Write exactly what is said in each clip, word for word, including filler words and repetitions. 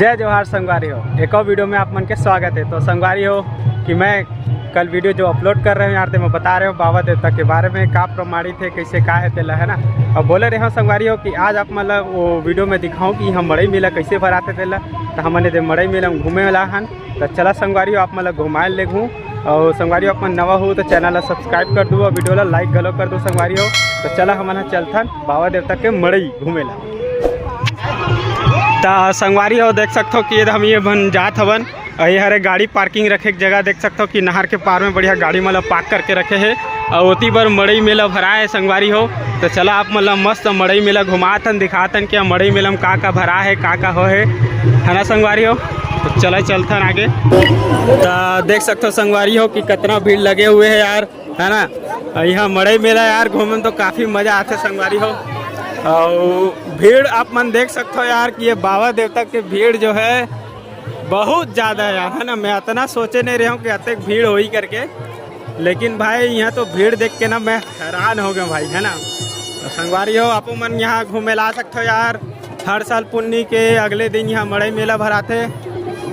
जय जोहार संगवारी हो, एक और वीडियो में आप मन के स्वागत है। तो संगवारी हो कि मैं कल वीडियो जो अपलोड कर रहे हूँ यार, ते मैं बता रहे हूँ बाबा देवता के बारे में, का प्रमाणित है, कैसे का है तेला, है ना। अब बोले रहे हूँ संगवारी हो कि आज आप मतलब वो वीडियो में दिखाऊँ कि हम मड़ई मेला कैसे भराथे तेला। तो हमन एदे मड़ई मेला में घूमे वाला हन। तो चला संगवारी हो, आप मतलब घुमाए ले घूम। और संगवारी हो, अपन नवा हो तो चैनल ला सब्सक्राइब कर दो और वीडियो ला लाइक घलो कर दो संगवारी हो। तो चला हमन ह चलथन बाबा देवता के मड़ई घूमे ला। त संगवारी हो, देख सकथो कि ये हम ये भन जात हवन। और ये हरे गाड़ी पार्किंग रखे के जगह, देख सकथो कि नहर के पार में बढ़िया गाड़ी मन ला पार्क करके रखे हे। और ओती बर मड़ई मेला भरा है संगवारी हो। तो चला आप मन ला मस्त मड़ई मेला घुमाथन, दिखाथन कि मड़ई मेला में का का भरा है, का का हो है, है ना संगवारी हो। तो चला चलथन आगे। तो देख सकथो संगवारी हो कि कितना भीड़ लगे हुए है यार, है ना। और यहाँ मड़ई मेला यार घूमे में तो काफ़ी मज़ा आथे संगवारी हो। और भीड़ आप मन देख सकथो यार कि ये बाबा देवता के भीड़ जो है बहुत ज़्यादा है यार, है ना। मैं इतना सोचे नहीं रहे हूँ कि अतेक भीड़ होई करके, लेकिन भाई यहाँ तो भीड़ देख के ना मैं हैरान हो गया भाई, है ना। तो संगवारी हो, आपो मन यहाँ घूमे ला आ सकथो यार। हर साल पुन्नी के अगले दिन यहाँ मड़ई मेला भराथे।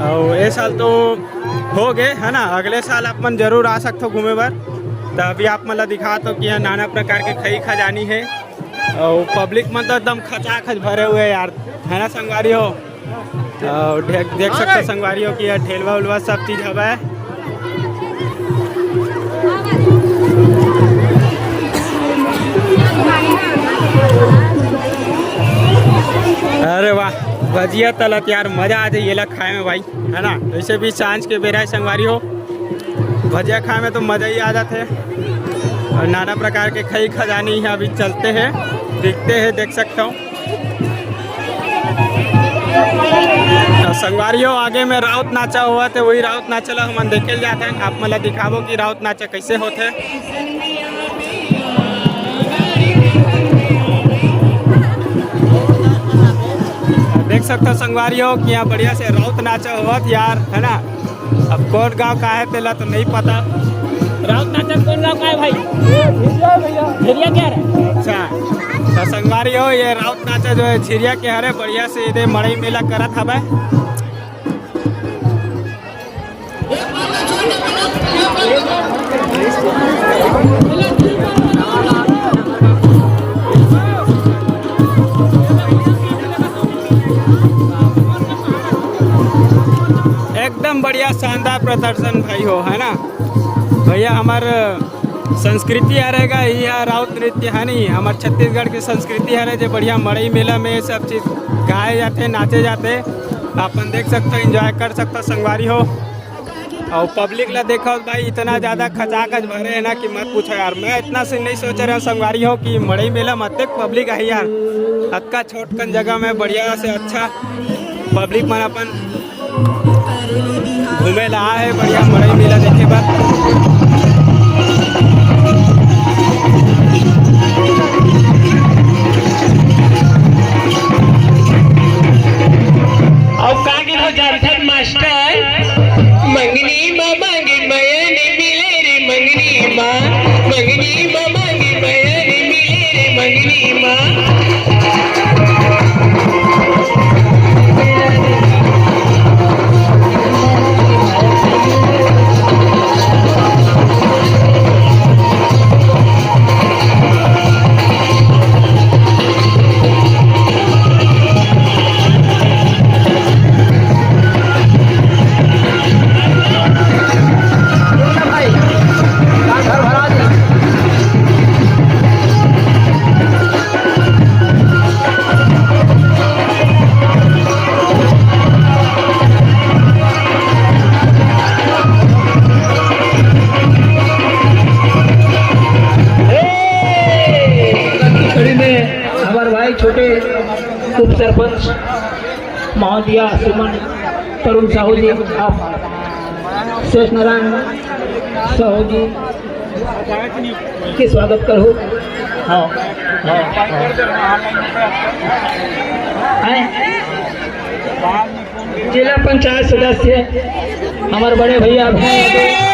और ये साल तो हो गए, है ना, अगले साल आप मन जरूर आ सकथो घूमे बर। तो अभी आप मन ला दिखात हो कि यहाँ नाना प्रकार के खई खजानी है। और पब्लिक मन तो एकदम खचाखच भरे हुए हैं यार, है ना संगवारी हो। और देख, देख सकथो संगवारी हो कि यहाँ ठेलवा उलवा सब चीज़ हवय। अरे वाह, भजिया तलत यार, मज़ा आ जाए ये ला खाए में भाई, है ना। वैसे भी सांझ के बेरा है संगवारी हो, भजिया खाए में तो मज़ा ही आ जाते हैं। और नाना प्रकार के खई खजानी यहाँ अभी चलते हैं, बिकते हैं, देख सकता हूँ। तो संगवारी हो, आगे में राउत नाचा होवत हे, वही राउत नाचा ला हमन देखे ल जाथन। आप मन ला दिखाबो कि राउत नाचा कैसे होथे। देख सकथो संगवारी हो कि यहाँ बढ़िया से राउत नाचा होवत यार, है ना। अब कौन गांव का है तेला तो नहीं पता। राउत नाचा कौन गांव का है भाई? झिरिया भैया। झिरिया के हरे? अच्छा, तो संगवारी हो, ये राउत नाचा जो है झिरिया के हरे, बढ़िया से इधर मड़ई मेला करत हवे। एकदम बढ़िया शानदार प्रदर्शन भाई हो, है ना। भैया, हमर संस्कृति हरे गा, ये राउत नृत्य है नहीं, हमर छत्तीसगढ़ के संस्कृति हरे, जे बढ़िया मड़ई मेला में सब चीज गाए जाते, नाचे जाते। अपन देख सकते हो, एंजॉय कर सकते हो संगवारी हो। और पब्लिक ला देखो भाई, इतना ज्यादा खचाखच भरे है ना कि मत पूछो यार। मैं इतना से नहीं सोच रहा हूँ संगवारी हो कि मड़ई मेला में अतेक पब्लिक है यार, अतका छोटकन जगह में बढ़िया से अच्छा पब्लिक मन अपन घूमे ला आए हे बढ़िया मड़ई मेला देखे बर। अउ का गिन हो जानथन मास्टर? मंगनी मा मांगिन मया नी मिले रे मंगनी मा, मंगनी मा मांगिन मया नी मिले रे मंगनी मा। कड़ी में हमारे भाई छोटे उप सरपंच महोदया सुमन तरुण साहू जी, आप शेष नारायण साहू जी के स्वागत करो। हाँ, हाँ, हाँ। आए। जिला पंचायत सदस्य हमारे बड़े भैया अभय यादव।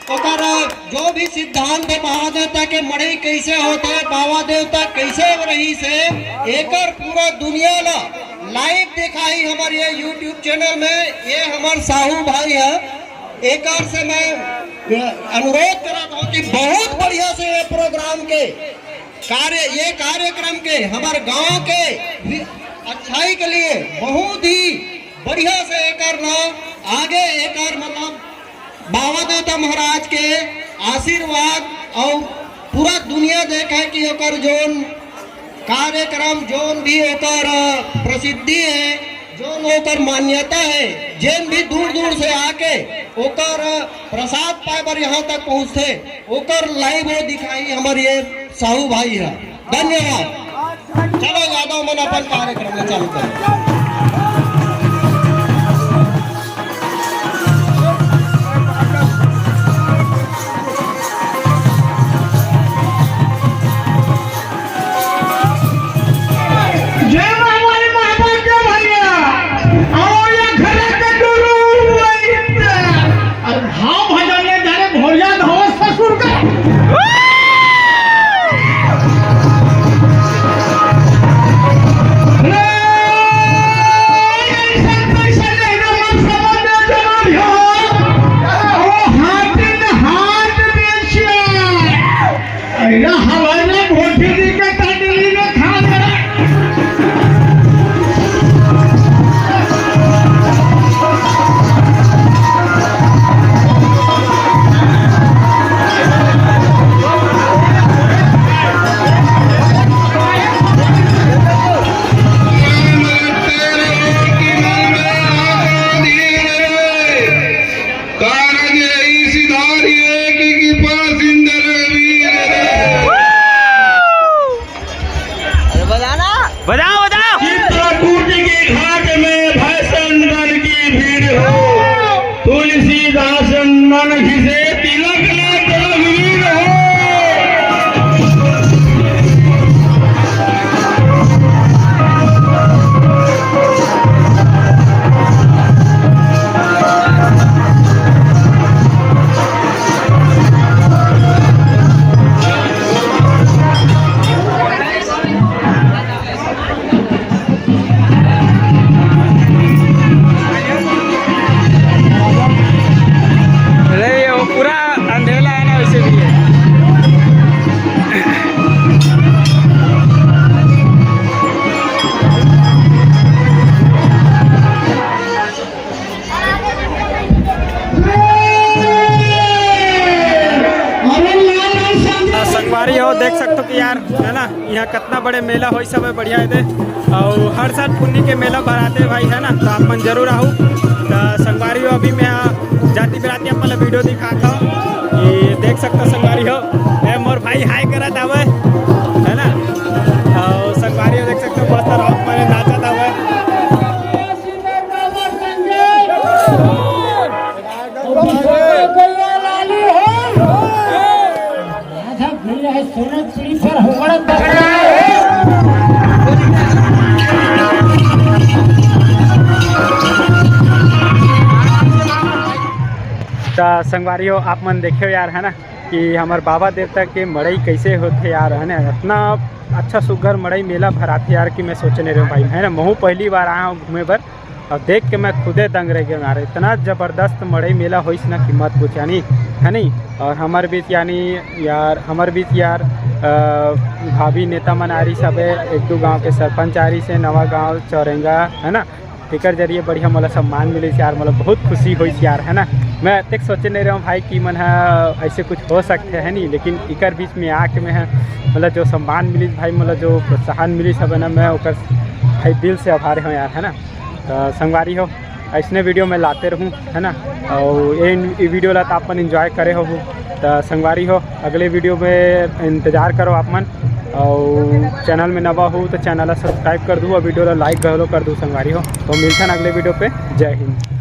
ओकर जो भी सिद्धांत हे, बाबा देवता के मड़ई कैसे होथे, बाबा देवता कैसे रहिस हे, एकर पूरा दुनिया ला लाइव दिखाही हमर ये YouTube चैनल में। ये हमर साहू भाई हे, एकर से मैं अनुरोध करत हूँ कि बहुत बढ़िया से ये प्रोग्राम के कार्य, ये कार्यक्रम के हमर गांव के अच्छाई के लिए बहुत ही बढ़िया से एकर ना आगे एकर मतलब बाबा देवता महाराज के आशीर्वाद और पूरा दुनिया देखे कि ओकर जोन कार्यक्रम, जोन भी ओकर प्रसिद्धि है, जोन ओकर मान्यता है, जेन भी दूर दूर से आके ओकर प्रसाद पाए बर यहाँ तक पहुँचथे, ओकर लाइव वो दिखाही हमर ये साहू भाई है। धन्यवाद। चलो यादव मन अपन कार्यक्रम में चालू करो। जय महाकाली माता के भैया, आओ या घर के गुरु वैद्य। अरे हाँ भजन ले जाने भोरिया धो ससुर का। कारण यही सिधारिए कि कृपा सिंदर वीर। अरे बजाना। बजाओ, बजाओ। चित्रकूट के घाट में भैसन गण की भीड़ हो, तुलसीदास नन घिसे तिलक ना रघुवीर हो। अरे, ये वो पूरा अंधेला है ना, वैसे भी है। आ, संगवारी हो, देख सकथो कि यार, है ना, यहाँ कितना बड़े मेला होइस हवे, बढ़िया हे दे। अउ हर साल पुन्नी के मेला भराथे भाई, है ना, तो आप मन जरूर आहू। तो संगवारी हो, अभी मैं जाति बिराती आप मन ला वीडियो दिखात हूँ, ये देख सकथो संगवारी हो, ए मोर भाई हाय करत हवे, है ना, अउ संगवारी हो देख सकथो मस्त राउत मारे नाचत हवे। त संगवारी हो, आप मन देखे हो यार, है ना, कि हमर बाबा देवता के मड़ई कैसे होथे यार, है ना, इतना अच्छा सुग्घर मड़ई मेला भराथे यार, कि मैं सोचे नहीं रहे भाई, है ना, महू पहली बार आया हूँ घूमे बर। अब देख के मैं खुदे दंग रह गया यार, इतना जबरदस्त मड़ई मेला होइस ना कि मत पूछ, यानी, है नहीं। और हमर बीच यानी यार, हमर बीच यार, अ, भाभी नेता मन आ रही सबे, एक दो गांव के सरपंच आ रही से, नवा गांव चौरेंगा, है ना, एकर जरिए बढ़िया मोला सम्मान मिलिस यार, मोला बहुत खुशी होइस यार, है ना। मैं अतेक सोचे नहीं रहा हूँ भाई कि मन ह ऐसे कुछ हो सकते है नहीं, लेकिन एकर बीच में आके मैं ह, मतलब जो सम्मान मिलिस भाई, मतलब जो प्रोत्साहन मिलिस सब है ना, मैं ओकर भाई दिल से आभारी हूँ यार, है ना। तो संगवारी हो, ऐसने वीडियो मैं लाते रहूँ, है ना। और ये, ये वीडियो ला तो आप मन एंजॉय करे हो, तो संगवारी हो, अगले वीडियो में इंतजार करो आप मन। और चैनल में नवा हो तो चैनल ला सब्सक्राइब कर दू और वीडियो ला लाइक घलो कर दू संगवारी हो। तो मिलथन अगले वीडियो पे। जय हिंद।